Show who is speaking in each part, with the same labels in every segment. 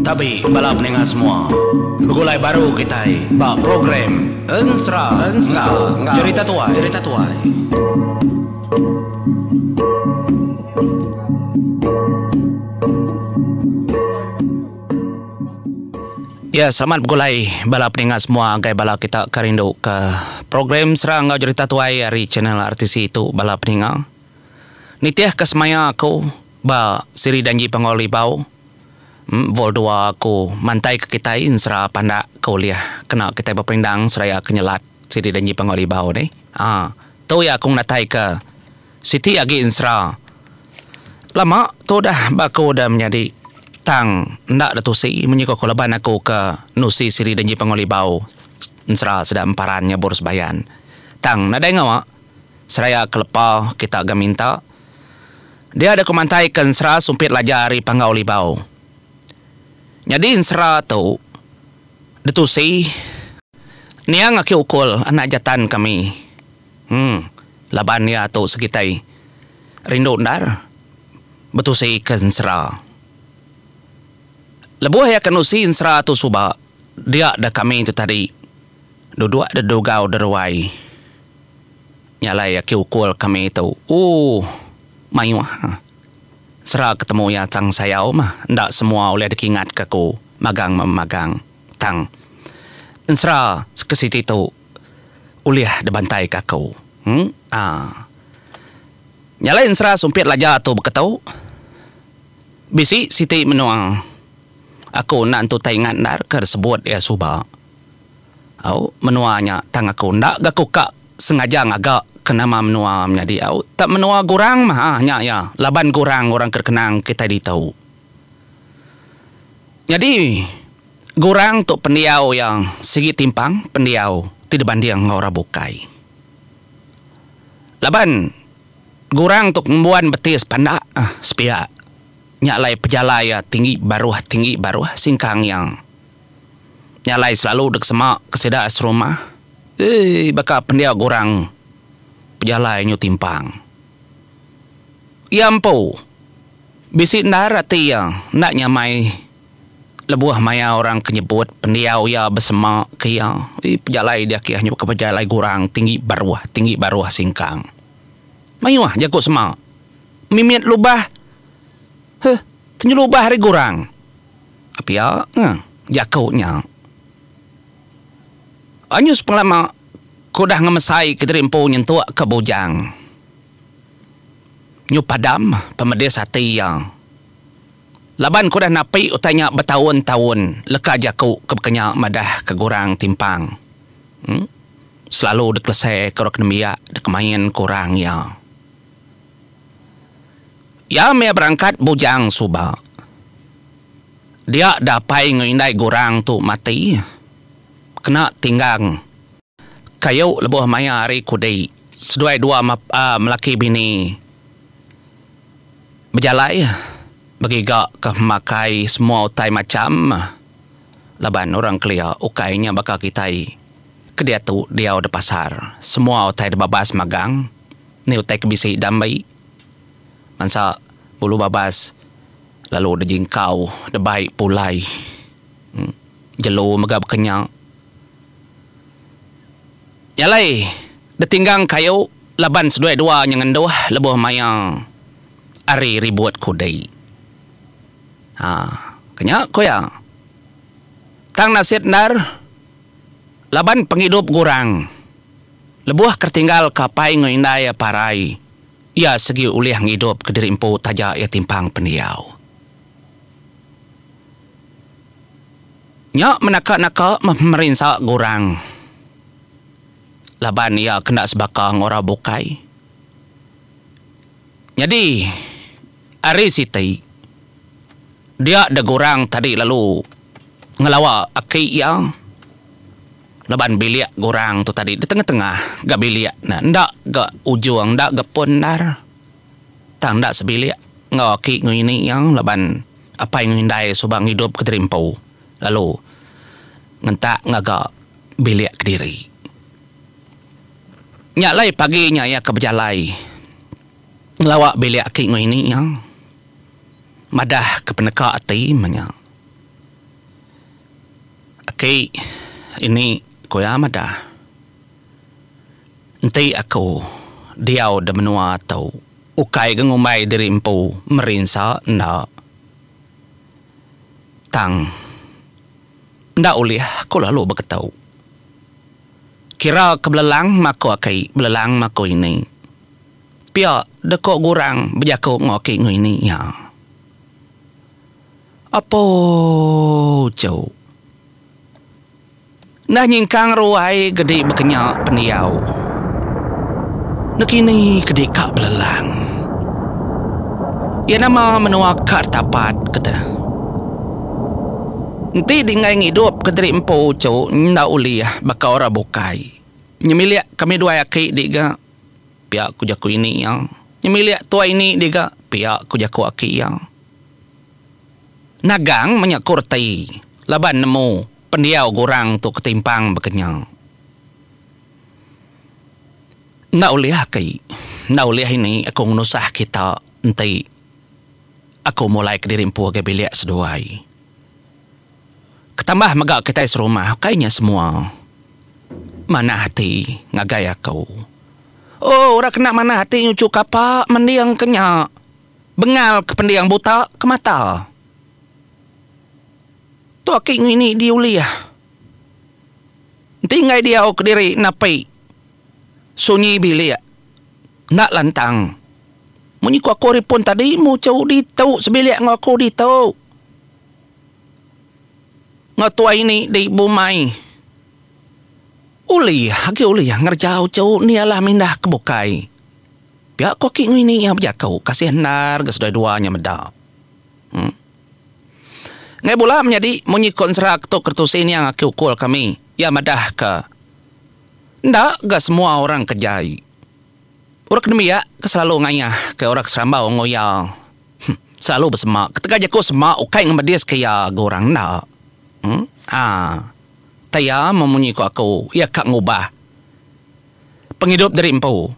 Speaker 1: Tabi bala peninga semua. Begulai baru kitai ba program Ensera enggau Jerita Tuai. Jerita Tuai. Ya, selamat begulai bala peninga semua ngagai bala kita ke rindu ke program Ensera enggau Jerita Tuai ari channel RTC tu bala peninga. Nitihka semaya aku ba siri Danji Panggau Libau, Vol dua aku mantaika kitai ensera pandak ke ulih kena kitai beperindang seraya ke nyelat siri Danji Panggau Libau deh. Aa tu iya aku ngenataika siti agi ensera. Lama tu udah ba aku udah menyadi tang enda da tusi munyi ko aku laban aku ke nusi siri Danji Panggau Libau ensera sida emparan nyabur sebayan. Tang nadai ngawa. Seraya ke lepa kita ga minta. Dia deka mantaika ensera sumpit laja ari Panggau Libau. Nyadi ensera tu ditusi niang aki ukul anak jatan kami. Em laban iya tu sekitai rindu endar betusi ke ensera. Lebuh iya ke nusi ensera tu suba dia da kami tu tadi duduk dedugau deruai. Nya alai aki ukul kami tu ooh mayuh sera ketemu iya tang sayau mah enda semua ulih dikingatka ku magang memagang tang ensera ke siti tu ulih dibantaika aku aaa. Nya alai ensera sumpit laja tu beketu bisi siti menua aku enda entu tai ingat endar ke disebut iya suba. Au menua nya tang aku enda ga ku ka sengaja ngaga ke nama menua menyadi au tak menua gurang mah ah nya iya laban gurang orang ke kenang kitai ditu. Nyadi gurang tu pendiau iya sigi timpang pendiau ti dibanding enggau orang bukai. Laban gurang tu ngembuan betis pandak ah sepiak nya alai pejalai iya tinggi baruh tinggi baruh singkang iya. Nya alai selalu dek sema ke sida serumah eii baka pendiau gurang pejalai nyu timpang. Iya empu bisi endar ati iya enda nyamai lebuh maya orang ke nyebut pendiau iya besema ke iya eii pejalai diakih nyu baka pejalai gurang tinggi baruh tinggi baruh singkang. Mayuh jaku sema mimit lubah heh tenyelubah ari gurang. Pia jaku nya. Anyus pengelama ke udah ngemesai kediri empu nyentuk ke bujang. Nyu padam pemedis ati iya. Laban ke udah napi utai nya betaun-taun leka jaku ke baka nya madah ke gurang timpang. Selalu dikelese ke orang ke nembiak dikemain ke orang iya. Iya meh berangkat bujang suba. Dia da apai enggau indai gurang tu mati kena tinggang kayu lebuh maya hari kudi seduai dua melaki bini bejalai begiga ke pemakai semua utai macham laban orang kelia ukai nya baka kitai ke diatu diau da pasar semua utai da babas magang. Ni utai ke bisi dambi bansa bulu babas lalu dejingkau debai pulai jelu mega baka nya. Nya alai ditinggang kayu laban seduai dua nya ngenduh lebuh maya hari ribut kudi. Haa kenya ku iya. Tang nasit endar laban pengidup gurang. Lebuh ke tinggal ke apai enggau indai iya parai, iya segi ulih ngidup ke diri empu taja iya timpang pendiau. Nya menaka-naka meh merinsa gurang laban iya ke enda sebaka enggau orang bukai. Nyadi ari siti dia deh gurang tadi lalu ngelawa aki iya. Laban bilik gurang tu tadi ditengah-tengah ga bilik ne enda ga ujung enda ga pun endar. Tang enda sebilik enggau aki enggau ini iya laban apai enggau indai suba ngidup kediri empu lalu ngentak ngaga bilik kediri. Nya alai pagi nya iya ke bejalai ngelawa bilik aki enggau ini iya. Madah ke peneka ati meh nya. Aki ini ku iya madah. Enti aku diau da menua tu ukai ga ngumbai diri empu merinsa enda. Tang enda ulih aku lalu beketu. Kira ke belelang meh aku aki belelang meh aku ini. Pia deka gurang bejaku enggau aki enggau ini iya. Apo chau. Enda nyingkang ruai gedi bekenya pendiau. Nekini kedi ka belelang. Iya nama menua ka tapat ke deh. Enti dinggai ngidup ke diri empu chau enda ulih baka orang bukai. Nyemilik kami duai aki di ga. Pia ku jaku ini iya. Nyemilik tuai ini diga, pia ku jaku aki iya. Nagang menya ku reti laban nemu pendiau gurang tu ketimpang baka nya. Enda ulih aki, enda ulih ini aku ngenusah kita enti aku mulai kediri empu agai bilik seduai. Ketambah mega kitai serumah ukai nya semua manah ati ngagai aku. Oh orang kena manah ati nyuchu kapa mending ke nya bengal ke pending buta ke mata. Tu aki ngini diulih. Enti enggai diau kediri napi sunyi bilik enda lantang. Munyi ku aku ari pun tadi muchu ditu sebilik enggau aku ditu. Enggau tuai ini di bumai. Ulih agi ulih ngereja uchu ni alah mindah ke bukai. Pia ku aki enggau ini iya bejaku kasih endar ga seduai dua nya meda. Em. Enggai bula menyadi munyi ko ensera ketu keretusi niang aki ukul kami iya madah ke enda ga semua orang ke jai. Orang ke nembiak ke selalu ngayah ke orang ke serambau enggau iya. Selalu besema. Ketegal jaku sema ukai ngemediska iya ga orang enda. Haa. Tai iya memunyi ku aku, iya ka ngubah pengidup diri empu.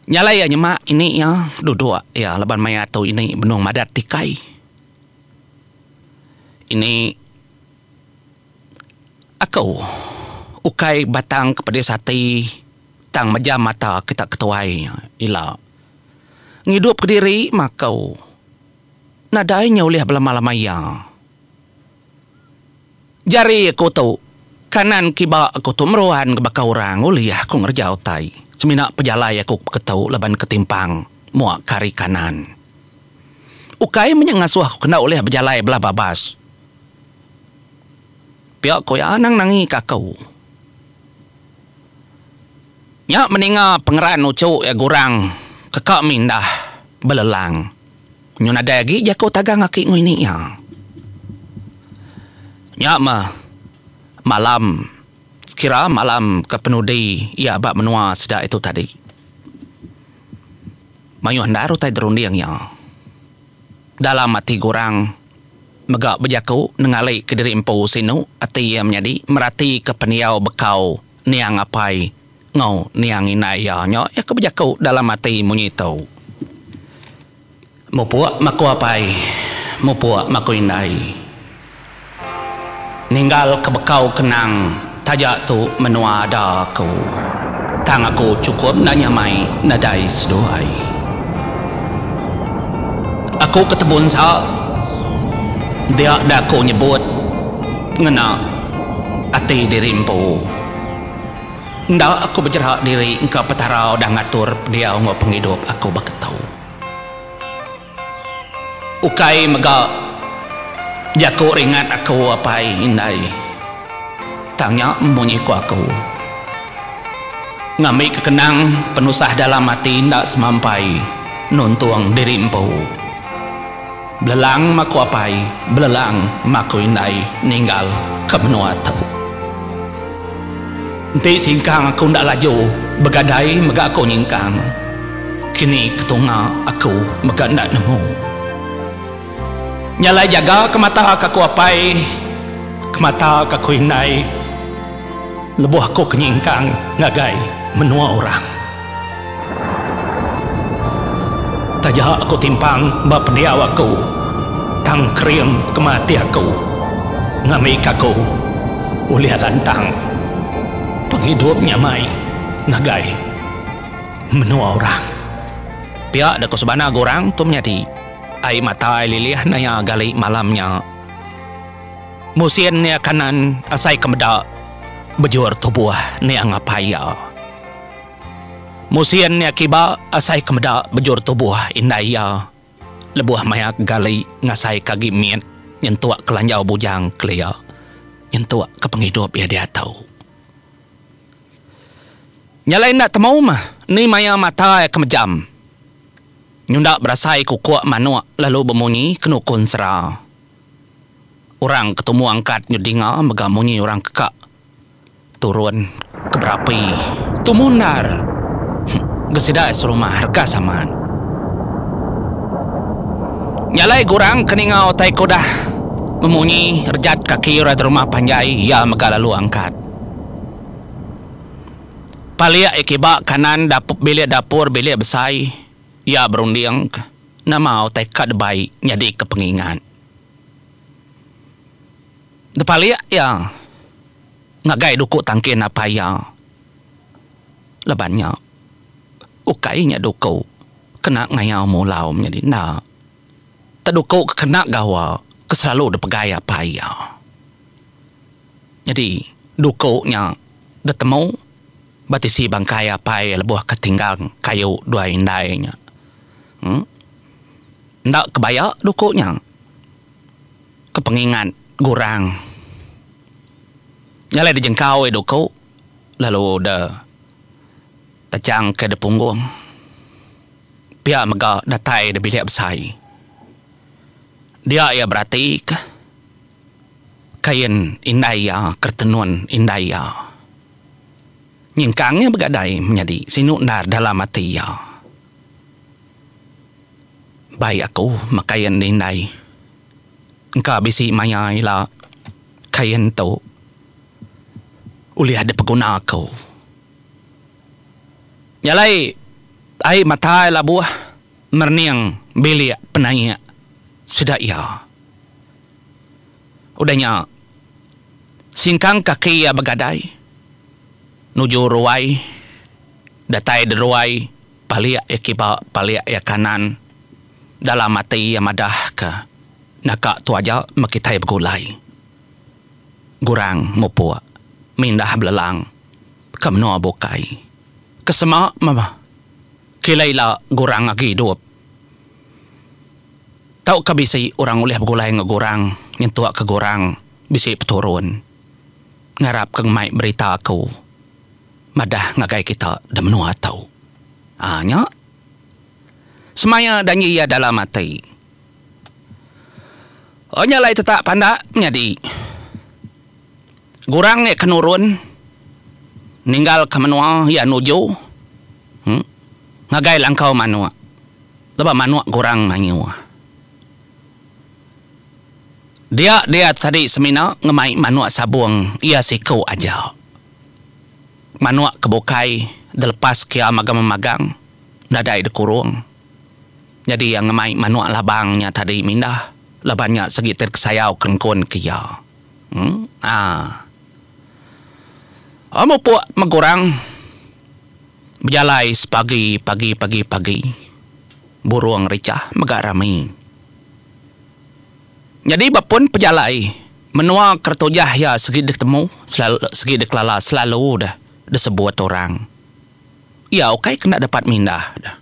Speaker 1: Nya alai iya nyema ini iya duduk iya laban maya tu ini benung madat tikai. Ini. Aku ukai batang ke pedis ati tang mejam mata kita ketuai ila. Ngidup kediri mah aku nadai nya ulih belama-lama iya. Jari aku tu kanan kiba aku tu meruan ke baka orang ulih aku ngereja utai semina pejalai aku ketu laban ketimpang mua ke ari kanan. Ukai meh nya ngasuh aku kena ulih bejalai belah babas. Pia ku iya anang nangi ka aku. Nya meninga pengeran uchu iya gurang ke ka mindah belelang. Nyu nadai agi jaku tagang aki enggau ini iya. Nya meh malam sekira malam ke penudi iya ba menua sida itu tadi. Mayuh endar utai derunding iya. Dalam ati Gurang mega bejaku nengali kediri empu sinu ati iya menyadi meratika pendiau bekau niang apai enggau niang indai iya nya iya ke bejaku dalam ati munyi tu. Mupuk maku apai, mupuk maku indai. Ninggal ke bekau kenang taja tu menua ada aku. Tang aku chukup enda nyamai nadai seduai. Aku ke tebunsa dia da aku nyebut ngena ati diri empu. Enda aku bejera diri engka Petara udah ngatur pendiau enggau pengidup aku ba ketu. Ukai mega jaku ringat aku apai indai. Tang nya munyi ku aku. Ngambika kenang penusah dalam ati enda semampai nuntung diri empu. Belelang maku apai, belelang maku indai ninggal ke menua tu. Enti singkang aku enda laju, begadai mega aku nyingkang. Kini ke tunga aku mega enda nemu. Nya alai jaga ke mata ke aku apai, ke mata ke aku indai lebuh aku ke nyingkang ngagai menua orang. Taja aku timpang ba pendiau aku, tang kering kema ati aku ngambika aku ulih lantang pengidup nyamai ngagai menua orang. Pia deka sebana ga orang tu menyadi ai mata ai lilih naya gali malam nya. Musin iya kanan asai ke meda bejur tubuh niang apai iya. Musin iya kiba asai ke meda bejur tubuh indai iya lebuh maya ke gali ngasai ke agi mit nyentuk ke lanjau bujang kelia nyentuk ke pengidup iya diatu. Nya alai enda temu mah ni maya mata iya ke mejam. Nyunda berasai kukuk manuk lalu bemunyi kenu ku ensera. Orang ke tumu angkat nyu dinga mega munyi orang ke ka turun ke berapi tumu endar ga sida serumah rega saman. Nya alai ga orang ke ninga utai ke udah memunyi rejat kaki orang rumah panjai iya mega lalu angkat. Palik iya kiba kanan bilik dapur bilik besai iya berunding ke nama utai ka dibai nyadi ke pengingat. Depalik iya ngagai duku tangkin apai iya. Laban nya ukai nya duku kena ngayau mulau menyadi enda. Teduku ke kena gawa ke selalu dipegai apai iya. Nyadi duku nya ditemu ba tisi bangkai apai lebuh ke tinggang kayu dua indai nya. Enda kebaya duku nya ke pengingat gurang. Nya alai dijengkau iya duku lalu de tejang ke de punggung. Pia mega datai de bilik besai. Dia iya beratika kain indai iya ke tenun indai iya. Nyingkang iya begadai menyadi sinu endar dalam ati iya. Bai aku mekain indai. Engka bisi maya ila kain tu ulih dipeguna aku. Nya alai ai mata labuh merening bilik penaik sida iya. Udah nya singkang kaki iya begadai nuju ruai datai deruai. Palik iya kiba, palik iya kanan. Dalam ati iya madahka, Naka tu aja meh kitai begulai. Gurang mupuk, mindah belelang ke menua bukai. Ke sema meh kila ila gurang agi idup. Tauka bisi orang ulih begulai enggau gurang nyentuk ke gurang bisi peturun. Ngarapka ngemai berita aku. Madah ngagai kita da menua tu. Aa nya. Semaya danji iya dalam ati. Oh nya alai tetak pandak menyadi. Gurang iya ke nurun ninggal ke menua iya nuju uhh ngagai langkau manuk. Leba manuk gurang mayuh. Dia dia tadi semina ngemai manuk sabung iya siku aja. Manuk ke bukai dilepas kia magang-memagang nadai dikurung. Nyadi iya ngemai manuk labang nya tadi mindah laban nya segi ti kesayau ke engkun ke iya. Aa. Mupuk megurang bejalai sepagi pagi pagi pagi. Burung richah mega rami. Nyadi ba pun pejalai menua keretujah iya segi ditemu selalu segi dikelala selalu deh disebut orang. Iya ukai kena dapat mindah deh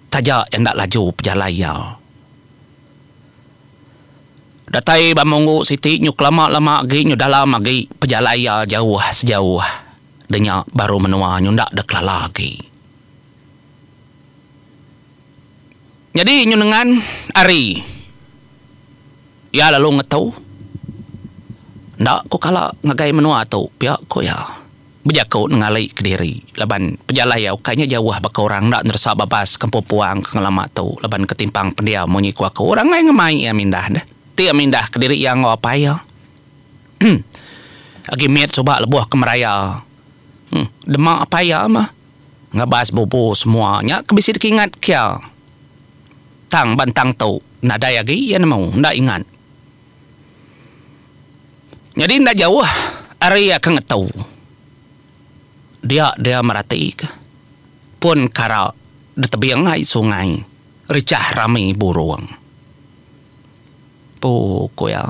Speaker 1: taja iya enda laju pejalai iya. Datai ba munggu siti nyu kelama lama agi nyu dalam agi pejalai iya jauh sejauh deh nya baru menua nyu enda dikelala agi. Nyadi nyu nengan ari iya lalu ngetu enda ku kala ngagai menua tu pia ku iya bejaku nengali kediri laban pejalai iya ukai nya jauh baka orang enda neresa babas kampung puang ke ngelama tu laban ke timpang pendiau munyi ku aku orang ai ngemai iya mindah deh ti iya mindah kediri iya enggau apai iya agi mit suba lebuh ke meraya dema apai iya mah. Ngabas bubu semua nya ke bisi dikingat kia. Tang bantang tu nadai agi iya nemu enda ingat. Nyadi enda jauh ari iya ke ngetu dia dia meratika pun kara ditebing ai sungai richah rami burung. Pu ku iya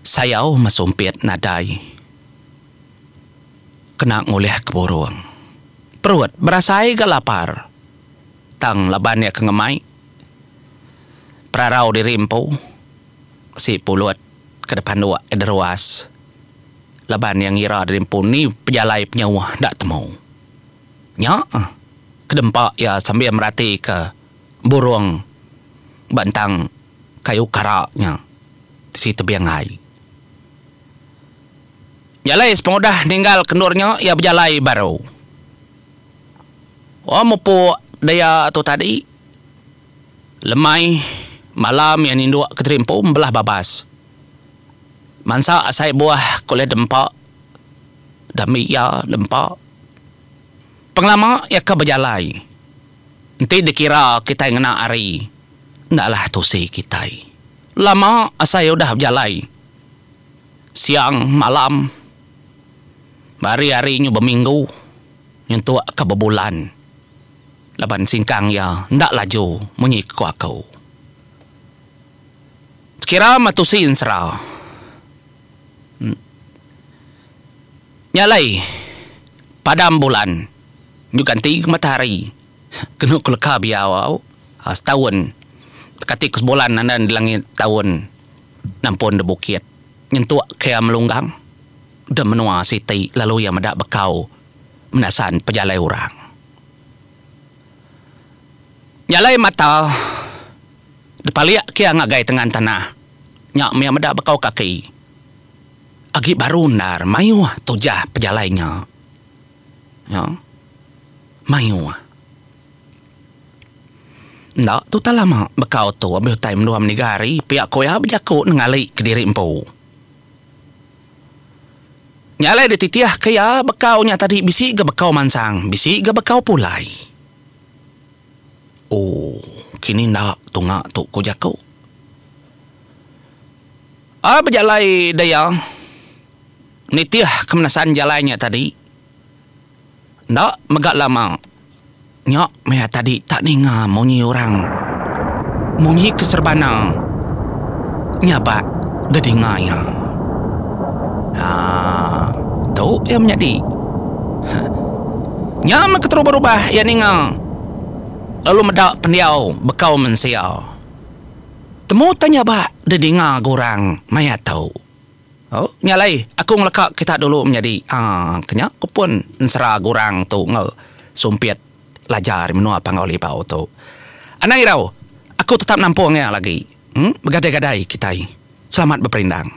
Speaker 1: sayau meh sumpit nadai kena ngulihka burung. Perut berasai ga lapar. Tang laban iya ke ngemai perarau diri empu si pulut ke depanduk deruas laban iya ngira diri empu ni pejalai penyauh enda temu. Nya ke dempa iya sambil meratika burung ba entang kayu kara nya ti tebing ai. Jalai sepengudah ninggal ke endur nya iya bejalai baru. Oh mupuk daya tu tadi lemai malam iya ninduk ke terimpu belah babas. Mansa asai buah ke ulih dempa dambi iya dempa. Pengelama iya ke bejalai enti dikira kitai ngena hari enda lah tusi kitai. Lama asai udah bejalai siang malam hari-hari nyu beminggu. Nyentuk ka bebulan laban singkang iya enda laju munyi ku aku. Sekira meh tusi ensera. Nya alai padam bulan nyu ganti ke matahari kenu ku leka biau au setaun kati ku sebulan andan di langit taun nampun da bukit nyentuk ke iya melunggang da menua siti lalu iya meda bekau. Menasan pejalai orang. Jalai mata dipalik kia ngagai tengan tanah nya mia meda bekau kaki. Agi baru endar mayuh tujah pejalai nya. Nya mayuh. Enda tu tak lama bekau tu abih utai menua meniga hari pia ku iya bejaku nengali kediri empu. Nya alai dititihka iya bekau nya tadi bisi ga bekau mansang, bisi ga bekau pulai. Ooh, kini enda tunga tu ku jaku. A bejalai daya nitihka menasan jalai nya tadi. Enda mega lama nya meh tadi tak ninga munyi orang munyi ke serbana nyabak dedinga iya. Haa tu iya menyadi. Nya meh keterubah-rubah iya ninga lalu meda pendiau bekau mensia. Temu tang nyabak dedinga ga orang maya tu. Oh, nya alai aku ngeleka kita dulu menyadi aaa ke nya ku pun ensera gurang tu enggau sumpit laja ari menua Panggau Libau tu. Anang irau, aku tetap nampung iya lagi. Em begadai-gadai kitai. Selamat beperindang.